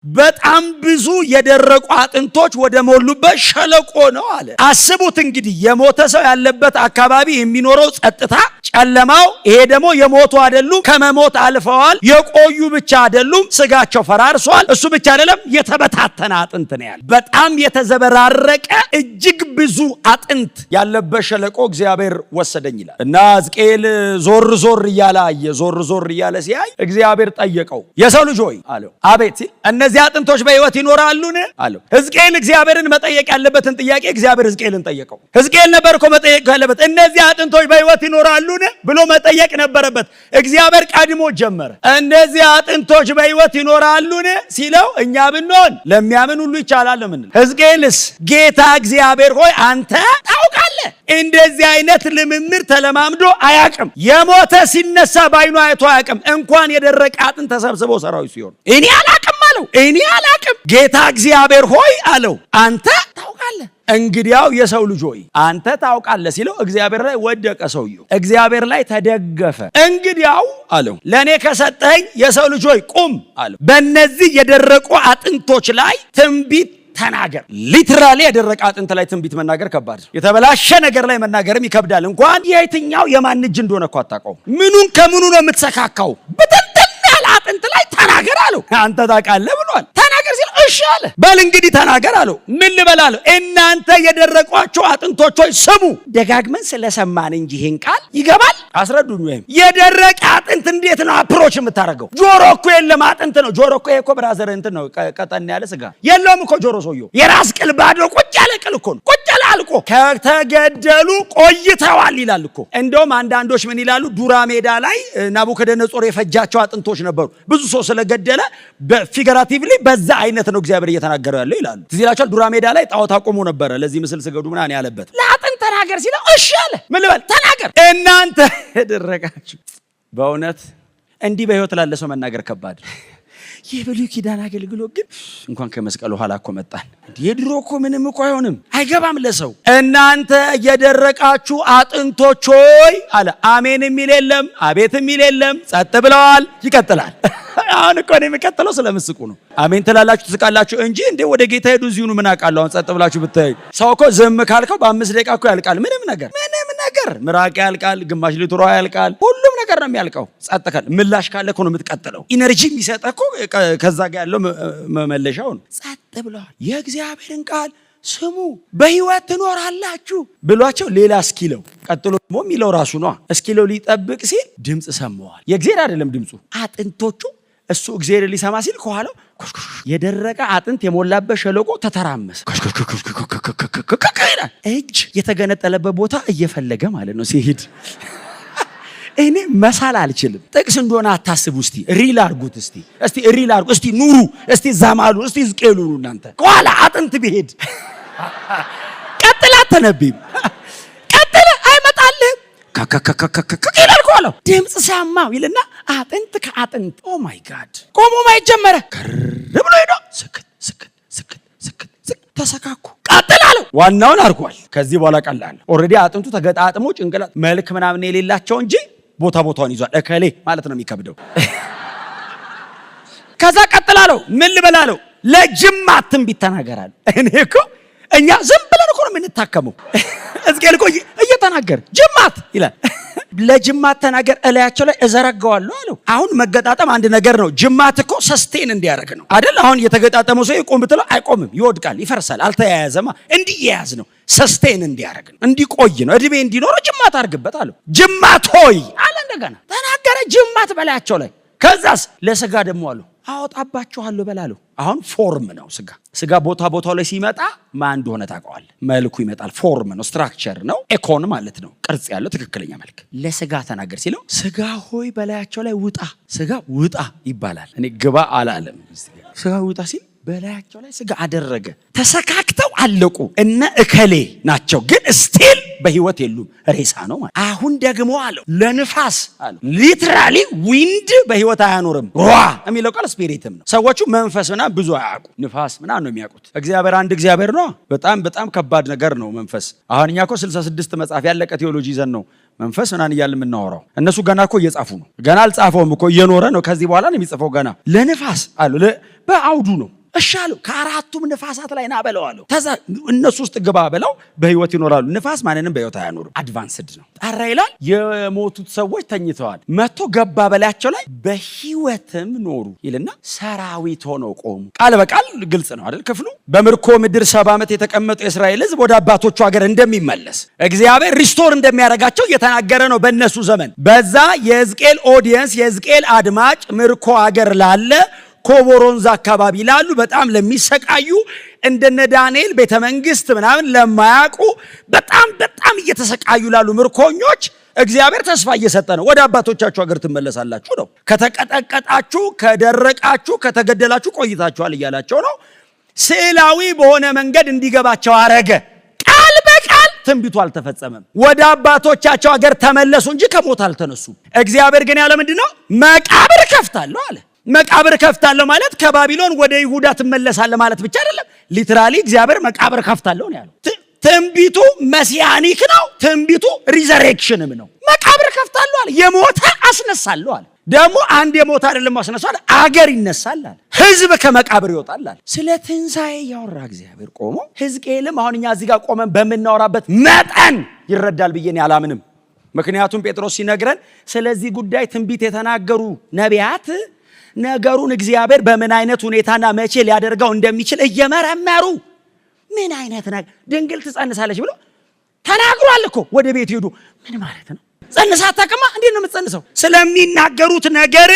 በጣም ብዙ የደረቁ አጥንቶች ወደ ሞሉበት ሸለቆ ነው አለ። አስቡት እንግዲህ የሞተ ሰው ያለበት አካባቢ የሚኖረው ጸጥታ፣ ጨለማው። ይሄ ደግሞ የሞቱ አይደሉም፣ ከመሞት አልፈዋል። የቆዩ ብቻ አይደሉም፣ ስጋቸው ፈራርሷል። እሱ ብቻ አይደለም፣ የተበታተነ አጥንት ነው ያለ። በጣም የተዘበራረቀ እጅግ ብዙ አጥንት ያለበት ሸለቆ እግዚአብሔር ወሰደኝ ይላል። እና ሕዝቅኤል ዞር ዞር እያለ አየ። ዞር ዞር እያለ ሲያይ እግዚአብሔር ጠየቀው፣ የሰው ልጅ ሆይ አለው። አቤት ሲል እነዚህ አጥንቶች በሕይወት ይኖራሉን አለው። ሕዝቅኤል እግዚአብሔርን መጠየቅ ያለበትን ጥያቄ እግዚአብሔር ሕዝቅኤልን ጠየቀው። ሕዝቅኤል ነበር እኮ መጠየቅ ያለበት። እነዚህ አጥንቶች በሕይወት ይኖራሉን ብሎ መጠየቅ ነበረበት። እግዚአብሔር ቀድሞ ጀመረ። እነዚህ አጥንቶች በሕይወት ይኖራሉን ሲለው እኛ ብንሆን ለሚያምን ሁሉ ይቻላል ምንል። ሕዝቅኤልስ ጌታ እግዚአብሔር ሆይ አንተ ታውቃለህ። እንደዚህ አይነት ልምምድ ተለማምዶ አያቅም። የሞተ ሲነሳ ባይኑ አይቶ አያቅም። እንኳን የደረቀ አጥንት ተሰብስቦ ሰራዊት ሲሆን እኔ አላቅም አለው። እኔ አላቅም። ጌታ እግዚአብሔር ሆይ አለው አንተ ታውቃለህ። እንግዲያው የሰው ልጅ ሆይ አንተ ታውቃለህ ሲለው እግዚአብሔር ላይ ወደቀ ሰውየው፣ እግዚአብሔር ላይ ተደገፈ። እንግዲያው አለው ለእኔ ከሰጠኸኝ የሰው ልጅ ሆይ ቁም አለው። በእነዚህ የደረቁ አጥንቶች ላይ ትንቢት ተናገር። Literally የደረቀ አጥንት ላይ ትንቢት መናገር ከባድ ነው። የተበላሸ ነገር ላይ መናገርም ይከብዳል። እንኳን የትኛው የማን እጅ እንደሆነ እኮ አታውቀውም። ምኑን ከምኑ ነው የምትሰካካው? ብትንትን ያለ አጥንት ላይ ተናገር አለው። አንተ ታውቃለህ ብሏል። ተናገር ሲል እሺ አለ። በል እንግዲህ ተናገር አለው። ምን ልበል አለው። እናንተ የደረቋችሁ አጥንቶች ሆይ ስሙ። ደጋግመን ስለሰማን እንጂ ይህን ቃል ይገባል። አስረዱኝ። ወይም የደረቀ አጥንት እንዴት ነው approach የምታደርገው? ጆሮ እኮ የለም፣ አጥንት ነው። ጆሮ እኮ ይሄ እኮ brother እንትን ነው፣ ቀጠን ያለ ስጋ የለውም እኮ ጆሮ። ሰውየው የራስ ቅል ባዶ ቁጭ ያለ ቅል እኮ ነው። ቁጭ ያለ አልቆ ከተገደሉ ቆይተዋል ይላል እኮ። እንደውም አንዳንዶች ምን ይላሉ? ዱራ ሜዳ ላይ ናቡከደነጾር የፈጃቸው አጥንቶች ነበሩ። ብዙ ሰው ስለገደለ በ figuratively በዛ አይነት ነው እግዚአብሔር እየተናገረው ያለው ይላሉ። ትዝ ይላችኋል። ዱራ ሜዳ ላይ ጣዖት አቆሞ ነበረ። ለዚህ ምስል ስገዱ ምናምን ያለበት። ለአጥንት ተናገር ሲለው እሺ አለ። ምን ልበል? ተናገር። እናንተ የደረቃችሁ። በእውነት እንዲህ በህይወት ላለ ሰው መናገር ከባድ። የብሉይ ኪዳን አገልግሎት ግን እንኳን ከመስቀሉ ኋላ እኮ መጣን። የድሮ እኮ ምንም እኮ አይሆንም፣ አይገባም ለሰው። እናንተ የደረቃችሁ አጥንቶች ሆይ አለ። አሜን የሚል የለም፣ አቤት የሚል የለም። ጸጥ ብለዋል። ይቀጥላል። አሁን እኮ እኔ የሚቀጥለው ስለምስቁ ነው። አሜን ትላላችሁ፣ ትስቃላችሁ እንጂ እንዴ ወደ ጌታ ሄዱ እዚሁኑ ምን አውቃለሁ። አሁን ጸጥ ብላችሁ ብታይ ሰው እኮ ዝም ካልከው በ5 ደቂቃ እኮ ያልቃል። ምንም ነገር፣ ምንም ነገር፣ ምራቅ ያልቃል፣ ግማሽ ሊትር ውሃ ያልቃል። ሁሉም ነገር ነው የሚያልቀው። ጸጥ ካለ፣ ምላሽ ካለ እኮ ነው የምትቀጥለው። Energy የሚሰጠህ እኮ ከዛ ጋር ያለው መመለሻው ነው። ጸጥ ብለዋል። የእግዚአብሔርን ቃል ስሙ በሕይወት ትኖራላችሁ ብሏቸው ሌላ እስኪለው ቀጥሎ ደግሞ የሚለው ራሱ ነዋ። እስኪለው ሊጠብቅ ሲል ድምፅ ሰምተዋል። የእግዚአብሔር አይደለም ድምፁ፣ አጥንቶቹ። እሱ እግዚአብሔር ሊሰማ ሲል ከኋላው የደረቀ አጥንት የሞላበት ሸለቆ ተተራመሰ ይላል። እጅ የተገነጠለበት ቦታ እየፈለገ ማለት ነው ሲሄድ። እኔ መሳል አልችልም። ጥቅስ እንደሆነ አታስቡ። እስቲ real አርጉት። እስቲ real አርጉ። እስቲ ኑሩ። እስቲ ዛማሉ። እስቲ ዝቅሉ። እናንተ ከኋላ አጥንት ቢሄድ ቀጥላ አተነብይም። ቀጥለ አይመጣልህም። ከከከከከከ ይላል ከኋላው ድምፅ ሰማው ይልና አጥንት ከአጥንት፣ oh my God፣ ቆሞ ማየት ጀመረ። ከር ብሎ ሄዶ ስክት ስክት ስክት ስክት ስክት ተሰካኩ። ቀጥል አለው። ዋናውን አድርጓል። ከዚህ በኋላ ቀላል። Already አጥንቱ ተገጣጥሞ ጭንቅላት መልክ ምናምን የሌላቸው እንጂ ቦታ ቦታውን ይዟል። እከሌ ማለት ነው የሚከብደው። ከዛ ቀጥላለሁ። ምን ልበላለው? ለጅማት ትንቢት ተናገራለሁ። እኔ እኮ እኛ ዝም ብለን እኮ ነው የምንታከመው። ሕዝቅኤል እኮ እየተናገረ ጅማት ይላል። ለጅማት ተናገር፣ እላያቸው ላይ እዘረጋዋለሁ አለው። አሁን መገጣጠም አንድ ነገር ነው። ጅማት እኮ sustain እንዲያደርግ ነው አይደል? አሁን የተገጣጠመው ሰው ይቆም ብትለው አይቆምም፣ ይወድቃል፣ ይፈርሳል። አልተያያዘማ። እንዲያያዝ ነው፣ sustain እንዲያደርግ ነው፣ እንዲቆይ ነው፣ እድሜ እንዲኖረው ጅማት አድርግበት አለው። ጅማት ሆይ አለ። እንደገና ተናገረ፣ ጅማት በላያቸው ላይ። ከዛስ ለስጋ ደግሞ አለው አወጣባችኋለሁ በላለሁ። አሁን form ነው ስጋ። ስጋ ቦታ ቦታው ላይ ሲመጣ ማን እንደሆነ ታውቀዋለህ። መልኩ ይመጣል። Form ነው፣ structure ነው፣ ኤኮን ማለት ነው፣ ቅርጽ ያለው ትክክለኛ መልክ። ለስጋ ተናገር ሲለው ስጋ ሆይ በላያቸው ላይ ውጣ፣ ስጋ ውጣ ይባላል። እኔ ግባ አላለም። ስጋ ውጣ ሲል በላያቸው ላይ ስጋ አደረገ። ተሰካክተው አለቁ። እነ እከሌ ናቸው፣ ግን still በህይወት የሉም። ሬሳ ነው ማለት። አሁን ደግሞ አለው ለንፋስ አለው። Literally wind በህይወት አያኖርም። ሯ የሚለው ቃል spirit ም ነው። ሰዎቹ መንፈስ ምናምን ብዙ አያውቁ፣ ንፋስ ምናምን ነው የሚያውቁት። እግዚአብሔር አንድ እግዚአብሔር ነው። በጣም በጣም ከባድ ነገር ነው መንፈስ። አሁን እኛ እኮ 66 መጽሐፍ ያለቀ ቴዎሎጂ ይዘን ነው መንፈስ ምናምን እያልን የምናወራው። እነሱ ገና እኮ እየጻፉ ነው። ገና አልጻፈውም እኮ፣ እየኖረ ነው። ከዚህ በኋላ ነው የሚጽፈው። ገና ለንፋስ አሉ፣ በአውዱ ነው። እሺ አለው። ከአራቱም ንፋሳት ላይ ና በለው አለው። ከዛ እነሱ ውስጥ ግባ በለው፣ በህይወት ይኖራሉ። ንፋስ ማንንም በህይወት አያኖርም። Advanced ነው። ጠራ ይላል። የሞቱት ሰዎች ተኝተዋል። መጥቶ ገባ በላያቸው ላይ፣ በህይወትም ኖሩ ይልና ሰራዊት ሆነው ቆሙ። ቃል በቃል ግልጽ ነው አይደል? ክፍሉ በምርኮ ምድር 70 ዓመት የተቀመጡ የእስራኤል ህዝብ ወደ አባቶቹ ሀገር እንደሚመለስ፣ እግዚአብሔር restore እንደሚያደርጋቸው እየተናገረ ነው። በእነሱ ዘመን በዛ የሕዝቅኤል audience፣ የሕዝቅኤል አድማጭ ምርኮ ሀገር ላለ፣ ኮቦር ወንዝ አካባቢ ላሉ፣ በጣም ለሚሰቃዩ፣ እንደነ ዳንኤል ቤተ መንግስት ምናምን ለማያውቁ፣ በጣም በጣም እየተሰቃዩ ላሉ ምርኮኞች እግዚአብሔር ተስፋ እየሰጠ ነው። ወደ አባቶቻችሁ ሀገር ትመለሳላችሁ ነው። ከተቀጠቀጣችሁ፣ ከደረቃችሁ፣ ከተገደላችሁ ቆይታችኋል እያላቸው ነው። ስዕላዊ በሆነ መንገድ እንዲገባቸው አረገ። ቃል በቃል ትንቢቱ አልተፈጸመም። ወደ አባቶቻቸው ሀገር ተመለሱ እንጂ ከሞት አልተነሱም። እግዚአብሔር ግን ያለ ምንድን ነው? መቃብር ከፍታለሁ አለ። መቃብር ከፍታለሁ ማለት ከባቢሎን ወደ ይሁዳ ትመለሳለህ ማለት ብቻ አይደለም። Literally እግዚአብሔር መቃብር ከፍታለሁ ነው ያለው። ትንቢቱ messianic ነው። ትንቢቱ resurrection ም ነው። መቃብር ከፍታለሁ አለ። የሞተ አስነሳለሁ አለ። ደግሞ አንድ የሞተ አይደለም አስነሳለሁ አለ። አገር ይነሳል አለ። ህዝብ ከመቃብር ይወጣል አለ። ስለ ትንሣኤ እያወራ እግዚአብሔር ቆሞ፣ ሕዝቅኤልም አሁን እኛ እዚህ ጋር ቆመን በምናወራበት መጠን ይረዳል ብዬ እኔ አላምንም። ምክንያቱም ጴጥሮስ ሲነግረን ስለዚህ ጉዳይ ትንቢት የተናገሩ ነቢያት ነገሩን እግዚአብሔር በምን አይነት ሁኔታና መቼ ሊያደርገው እንደሚችል እየመረመሩ፣ ምን አይነት ነገር፣ ድንግል ትጸንሳለች ብሎ ተናግሯል እኮ። ወደ ቤት ሄዱ። ምን ማለት ነው? ጸንሳ አታውቅማ። እንዴት ነው የምትጸንሰው? ስለሚናገሩት ነገር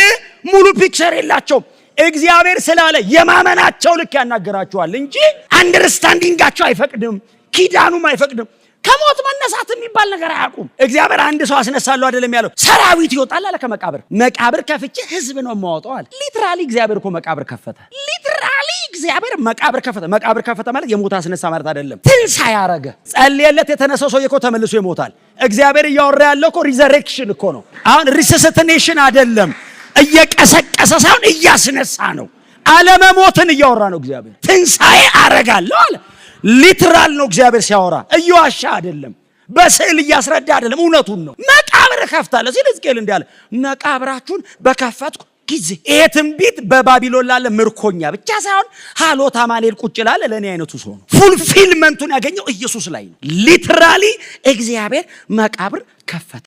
ሙሉ picture የላቸውም። እግዚአብሔር ስላለ የማመናቸው ልክ ያናገራቸዋል እንጂ understanding ኣቸው አይፈቅድም፣ ኪዳኑም አይፈቅድም። ከሞት መነሳት የሚባል ነገር አያውቁም። እግዚአብሔር አንድ ሰው አስነሳለሁ አይደለም ያለው፣ ሰራዊት ይወጣል አለ ከመቃብር። መቃብር ከፍቼ ህዝብ ነው የማወጣው አለ። Literally እግዚአብሔር እኮ መቃብር ከፈተ። Literally እግዚአብሔር መቃብር ከፈተ። መቃብር ከፈተ ማለት የሞተ አስነሳ ማለት አይደለም። ትንሣኤ አረገ። ጸልየለት የተነሳው ሰውዬ እኮ ተመልሶ ይሞታል። እግዚአብሔር እያወራ ያለው እኮ resurrection እኮ ነው። አሁን resuscitation አይደለም፣ እየቀሰቀሰ ሳይሆን እያስነሳ ነው። አለመሞትን እያወራ ነው እግዚአብሔር። ትንሣኤ አረጋለሁ አለ። Literal ነው እግዚአብሔር ሲያወራ፣ እየዋሻ አይደለም፣ በስዕል እያስረዳ አይደለም፣ እውነቱን ነው። መቃብር እከፍታለሁ ሲል ሕዝቅኤል እንዲህ አለ፣ መቃብራችሁን በከፈትኩ ጊዜ። ይሄ ትንቢት በባቢሎን ላለ ምርኮኛ ብቻ ሳይሆን ሀሎት አማኑኤል ቁጭ ላለ ለእኔ አይነቱ ሰው ነው። Fulfillment ኡን ያገኘው ኢየሱስ ላይ ነው። Literally እግዚአብሔር መቃብር ከፈተ።